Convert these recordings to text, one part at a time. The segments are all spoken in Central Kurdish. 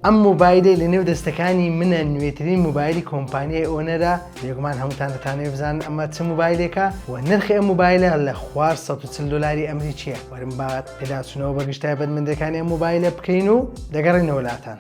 ئەم مۆبایلەی لە نێو دەستەکانی منە نوێترین مۆبایلی کۆمپانیای ئۆنەرە، بێگومان هەمووتان دەتانەوێت بزانن ئەمە چ مۆبایلێکە و نرخی ئەم مۆبایلە لە خوار 140 دۆلاری ئەمریکییە. وەرن با پێداچوونەوە بە گشت تایبەتمەندییەکانی ئەم مۆبایلە بکەین و دەگەڕێینەوە لاتان.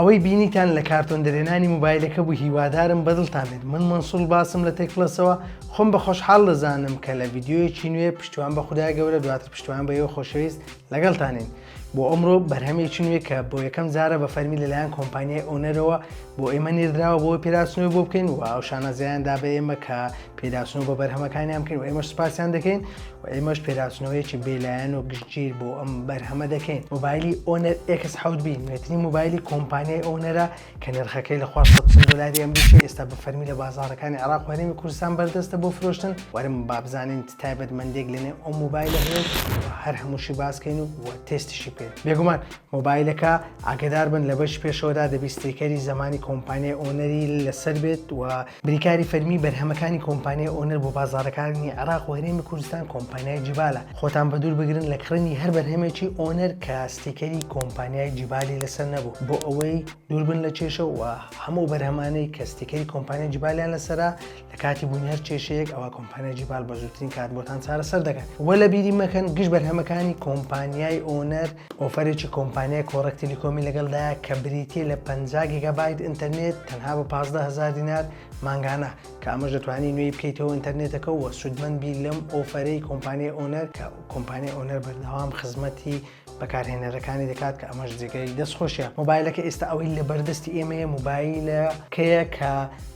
ئەوەی بینیتان لە کارتۆن دەرێنانی موبایلەکە بوو هیوادارم بەدڵتان بێت من مەنسوڵ باسم لە تێک پلەسەوە خۆم بە خۆشحاڵ دەزانم کە لە ڤیدیۆیەکی نوێ پشتیوان بە خودای گەورە دواتر پشتیوان بە ئێوە خۆشەویست لەگەڵتانین بۆ ئەمڕۆ بەرهەمێکی نوێ کە بۆ یەکەم جارە بە فەرمی لەلایەن کۆمپانیای ئۆنەرەوە بۆ ئێمە نێردراوە بۆ پێداچوونەوەی بۆ بکەین و ئەو شانازیان دا بە ئێمە کە پێداچوونەوە بە بەرهەمەکانیان بکەین و ئێمەش سوپاسیان دەکەین و ئێمەش پێداچوونەوەیەکی بێلایەن و گشتگیر بۆ ئەم بەرهەمە دەکەین. مۆبایلی ئۆنەر ئێکس حەوت بی نوێترین مۆبایلی کۆمپانیای ئۆنەرە کە نرخەکەی لە خوار 140 دۆلاری ئەمریکی ئێستا بە فەرمی لە بازاڕەکانی عێراق و هەرێمی کوردستان بەردەستە بۆ فرۆشتن. وەرن با بزانین چ تایبەتمەندییەک لەنێو ئەو مۆبایلە هەیە و هەر هەمووشی باس کەین و تێستیشی بکەین. بێگومان مۆبایلەکە ئاگەدار بن لە بەشی پێشەوەدا دەبی ستیکەری زمانی کۆمپانیای ئۆنەری لەسەر بێت و بریکاری فەرمی بەرهەمەکانی کۆمپانیای ئۆنەر بۆ بازاڕەکانی عێراق و هەرێمی کوردستان کۆمپانیای جیبالە. خۆتان بەدوور بگرن لە کڕینی هەر بەرهەمێکی ئۆنەر کە ستیکەری کۆمپانیای جیبالی لەسەر نەبوو بۆ ئەوەی دوور بن لە کێشە و هەموو بەرهەمانەی کە ستیکەری کۆمپانیای جیبالیان لەسەرە لە کاتی بوونی هەر کێشەیەک ئەوا کۆمپانیای جیبال بە زووترین کات بۆتان چارەسەر دەکەن. وە لەبیری مەکەن گشت بەرهەمەکانی کۆمپانیای ئۆنەر offer ێکی کۆمپانیای کۆڕەک تیلیکۆمی لەگەڵدایە کە بریتیە لە 50 گیگابایت ئینتەرنێت تەنها بە 15 هەزار دینار مانگانە کە ئەمەش دەتوانی نوێی بکەیتەوە ئینتەرنێتەکە و سوودمەند بی لەم offer ەی کۆمپانیای ئۆنەر کە کۆمپانیای ئۆنەر بەردەوام خزمەتی بەکارهێنەرەکانی دەکات کە ئەمەش جێگەی دەستخۆشیە. مۆبایلەکە ئێستا ئەوەی لەبەردەستی ئێمەیە مۆبایلەکەیە کە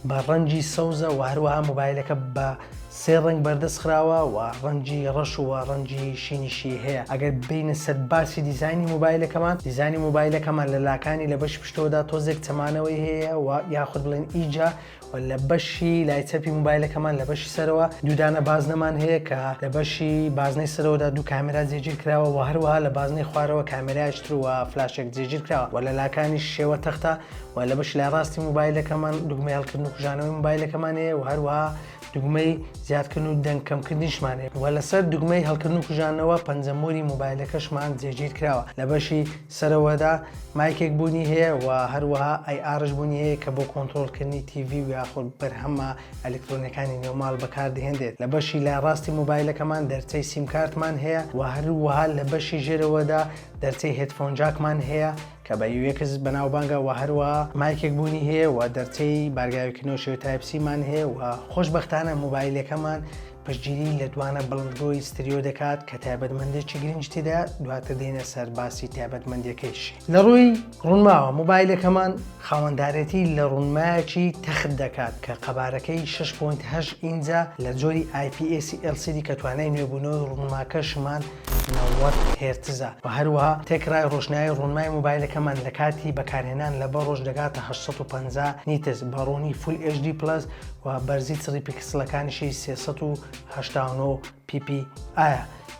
بە ڕەنگی سەوزە و هەروەها مۆبایلەکە بە سێ ڕەنگ بەردەست خراوە و ڕەنگی ڕەش و ڕەنگی شینیشی هەیە. ئەگەر بێینە سەر باسی دیزاینی مۆبایلەکەمان، دیزاینی مۆبایلەکەمان لە لاکانی لە بەشی پشتەوەدا تۆزێک چەمانەوەی هەیە و یاخود بڵێن ئیجا و لە بەشی لای چەپی مۆبایلەکەمان لە بەشی سەرەوە دوو دانە بازنەمان هەیە کە لە بەشی بازنەی سەرەوەدا دوو کامێرا جێگیر کراوە و هەروەها لە بازنەی خوارەوە کامێرایەکی تر و فلاشێک جێگیر کراوە و لە لاکانیش شێوە تەختە و لە بەشی لای ڕاستی مۆبایلەکەمان دوگمەی هەڵکردن و کوژانەوەی مۆبایلەکەمان هەیە و هەروەها دوگمەی زیادکردن و دەنگ کەمکردنیشمان هەیە و لەسەر دوگمەی هەڵکردن و کوژانەوە پەنجەمۆری مۆبایلەکەشمان جێگیر کراوە لە بەشی سەرەوەدا مایکێک بوونی هەیە و هەروەها IR ش بوونی هەیە کە بۆ کۆنترۆڵکردنی TV و یاخود بەرهەمە ئەلکترۆنیەکانی نێوماڵ بەکاردەهێنرێت. لە بەشی لای ڕاستی مۆبایلەکەمان دەرچەی سیمکارتمان هەیە و هەروەها لە بەشی ژێرەوەدا دەرچەی headphone jack مان هەیە کە بە UX بەناوبانگە و هەروەها مایکێک بوونی هەیە و دەرچەی بارگاویکردنەوە شێوەی Type-C مان هەیە و خۆشبەختانە مۆبایلەکەمان پشتگیری لە دوانە بڵندگۆی ستریۆ دەکات کە تایبەتمەندێکی گرنگی تێدایە، دواتر دێینە سەر باسی تایبەتمەندیەکەیشی. لە ڕووی ڕوونماوە مۆبایلەکەمان خاوەندارێتی لە ڕوونمایەکی تەخت دەکات کە قەبارەکەی 6.8 ئینجە لە جۆری IPS LCD کە توانای نوێبوونەوەی ڕوونماکەشمان 90 هێرتزە و هەروەها تێکڕای ڕۆشنایی ڕوونمای مۆبایلەکەمان لە کاتی بەکارهێنان لە بەڕۆژ دەگاتە 850 nits بە ڕوونی Full HD Plus و بەرزی چڕی پیکسڵەکانیشی 389 PPI ە.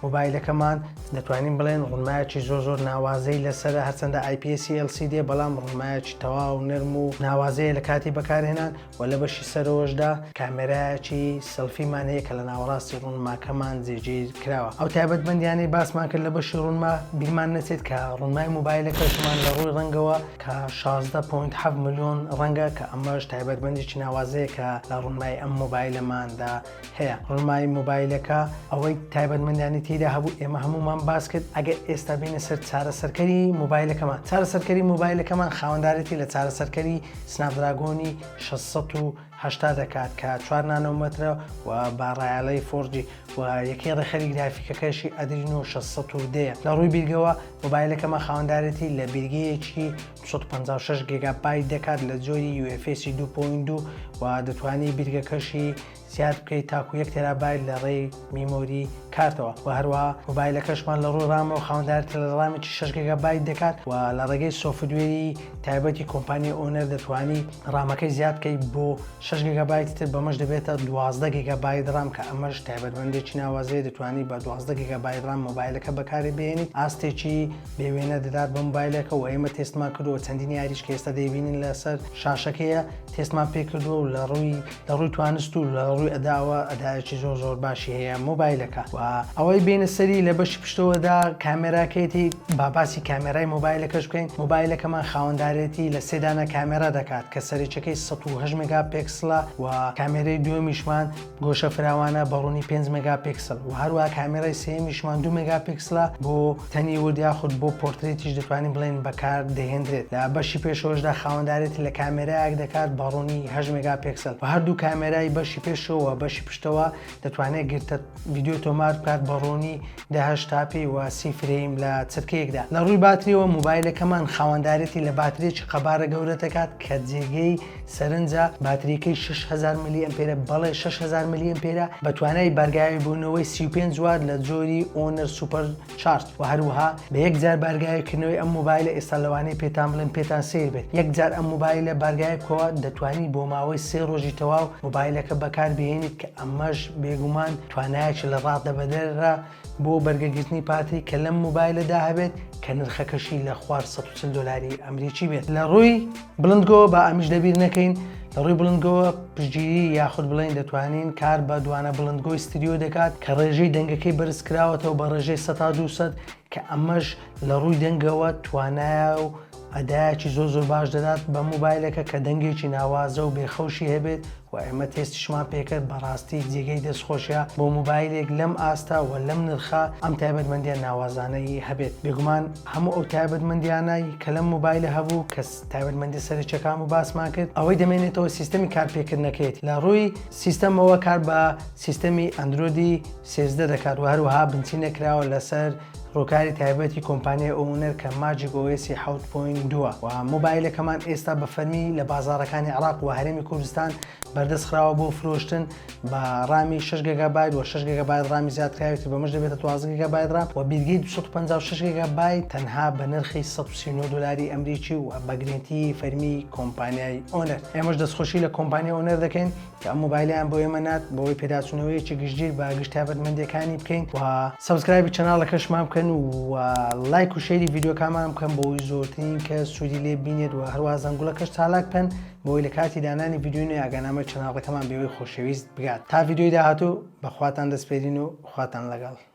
مۆبایلەکەمان دەتوانین بڵێن ڕوونمایەکی زۆر زۆر ناوازەی لەسەرە هەرچەندە IPS LCD بەڵام ڕوونمایەکی تەواو نەرم و ناوازەیە لە کاتی بەکارهێنان و لە بەشی سەرەوەشدا کامێرایەکی سێڵفیمان هەیە کە لە ناوەڕاستی ڕوونماکەمان جێگیر کراوە. ئەو تایبەتمەندیانەی باسمان کرد لە بەشی ڕوونما بیرمان نەچێت کە ڕوونمای مۆبایلەکەشمان لە ڕووی ڕەنگەوە کە 16.7 ملیۆن ڕەنگە کە ئەمەش تایبەتمەندێکی ناوازەیە کە لە ڕوونمای ئەم مۆبایلەماندا هەیە. ڕوونمای مۆبایلەکە ئەوەی تایبەتمەندانی تێیدا هەبوو ئێمە هەموومان باس کرد، ئەگەر ئێستا بێینە سەر چارەسەرکەری مۆبایلەکەمان، چارەسەرکەری مۆبایلەکەمان خاوەندارێتی لە چارەسەرکەری سناپدراگۆنی 680 دەکات کە چوار نانۆمەترە و بە ڕایەڵەی 4G و یەکەی ڕێکخەری گرافیکەکەشی ئەدرینۆ 610 ە. لە ڕووی بیرگەوە مۆبایلەکەمان خاوەندارێتی لە بیرگەیەکی 256 گێگابایت دەکات لە جۆری UFS 2.2 و دەتوانی بیرگەکەشی زیاد بکەیت تاکو یەک تێرابایت لە ڕێی memory card. کارتەوە. و هەروەها مۆبایلەکەشمان لە ڕووی ڕامەوە خاوەندارێتی لە ڕامێکی 6 گێگابایت دەکات و لە ڕێگەی software ی تایبەتی کۆمپانیای ئۆنەر دەتوانی ڕامەکەی زیاد بکەیت بۆ 6 گێگابایت تر، بەمەش دەبێتە 12 گێگابایت ڕام کە ئەمەش تایبەتمەندێکی ناوازەیە، دەتوانی بە 12 گێگابایت ڕام مۆبایلەکە بەکاری بهێنیت، ئاستێکی بێ وێنە دەدات بە مۆبایلەکە و ئێمە تێستمان کردووە چەندین یاریش کە ئێستا دەیبینن لەسەر شاشەکەیە تێستمان پێکردووە و لە ڕووی لە ڕووی توانست و لە ڕووی ئەداوە ئەدایەکی زۆر زۆر باشی هەیە مۆبایلەکە و ئەوەی بینە سەری لە بەشی پشتەوەدا کامێراکەیەتی. با باسی کامێرای مۆبایلەکەش بکەین. مۆبایلەکەمان خاوەندارێتی لە سێ دانە کامێرا دەکات کە سەرەکیەکەی 108 مێگا پێکسلە و کامێرەی دووەمیشمان گۆشە فراوانە بە ڕوونی 5 مێگا پێکسل و هەروەها کامێرای سێیەمیشمان 2 مێگا پێکسلە بۆ تەنی ورد یاخود بۆ پۆرترێتیش دەتوانین بڵێین بەکار دەهێندرێت. لە بەشی پێشەوەشدا خاوەندارێتی لە کامێرایەک دەکات بە ڕوونی 8 مێگا پێکسل و هەردوو کامێرای بەشی پێشەوە و بەشی پشتەوە دەتوانێت گرتە ڤیدیۆ تۆمار بکات بە ڕوونی 10 80 p و 30 frame لە چرکەیەکدا. لە ڕووی باتریەوە مۆبایلەکەمان خاوەندارێتی لە باتریەکی قەبارە گەورە دەکات کە جێگەی سەرنجە، باتریەکەی 6000 ملی ئەمپێرە، بەڵێ 6000 ملی ئەمپێرە، بە توانای بارگاویبوونەوەی 35 وات لە جۆری ئۆنەر Super Charge و هەروەها بە یەک جار بارگاویکردنەوەی ئەم مۆبایلە، ئێستا لەوانەیە پێتان بڵێم پێتان سەیر بێت، یەک جار ئەم مۆبایلە بارگاوی بکەوە دەتوانی بۆ ماوەی سێ ڕۆژی تەواو مۆبایلەکە بەکاربهێنیت کە ئەمەش بێگومان توانایەکی لە ڕادەبەدەرە بۆ بەرگەگرتنی پاتری کە لەم مۆبایلەدا هەبێت کە نرخەکەشی لە خوار 140 دۆلاری ئەمریکی بێت. لە ڕووی بڵندگۆوە با ئەمیش لەبیر نەکەین، لە ڕووی بڵندگۆوە پشتگیری یاخود بڵێین دەتوانین کار بە دوانە بڵندگۆی ستریۆ دەکات کە ڕێژەی دەنگەکەی بەرزکراوەتەوە بە ڕێژەی 200% کە ئەمەش لە ڕووی دەنگەوە توانایە و ئەدایەکی زۆر زۆر باش دەدات بە مۆبایلەکە کە دەنگێکی ناوازە و بێخەوشی هەبێت و ئێمە تێستیشمان پێکرد بەڕاستی جێگەی دەستخۆشیە بۆ مۆبایلێک لەم ئاستە و لەم نرخە ئەم تایبەتمەندیە ناوازانەی هەبێت. بێگومان هەموو ئەو تایبەتمەندیانەی کە لەم مۆبایلە هەبوو کە تایبەتمەندی سەرەکیەکان بوو باسمان کرد، ئەوەی دەمێنێتەوە سیستەمی کارپێکردنەکەیەتی. لە ڕووی سیستەمەوە کار بە سیستەمی ئەندرۆیدی 13 دەکات و هەروەها بنچینە کراوە لەسەر ڕووکاری تایبەتی کۆمپانیای ئۆنەر کە Magic OS 7.2 و مۆبایلەکەمان ئێستا بە فەرمی لە بازاڕەکانی عێراق و هەرێمی کوردستان بەردەست خراوە بۆ فرۆشتن بە ڕامی 6 گێگابایت و 6 گێگابایت ڕامی زیادکراوی تر، بەمەش دەبێتە 12 گێگابایت ڕام و بیرگەی 256 گێگابایت تەنها بە نرخی 139 دۆلاری ئەمریکی و بە گرێنتی فەرمی کۆمپانیای ئۆنەر. ئێمەش دەستخۆشی لە کۆمپانیای ئۆنەر دەکەین کە ئەم مۆبایلەیان بۆ ئێمە نارد بۆ ئەوەی پێداچوونەوەیەکی گشتگیر بە گشت تایبەتمەندیەکانی بکەین و subscribe ی channel ەکەشمان بکەن و لایک و share ی ڤیدیۆکانمان بکەن بۆ ئەوەی زۆرترین کەس سوودی لێ بینێت و هەروەها زەنگوڵەکەش چالاک بکەن بۆ ئەوەی لە کاتی دانانی ڤیدیۆی نوێ ئاگانامەی channel ەکەمان بێوەی خۆشەویست بگات. تا ڤیدیۆی داهاتوو بە خواتان دەسپێرین و خواتان لەگەڵ.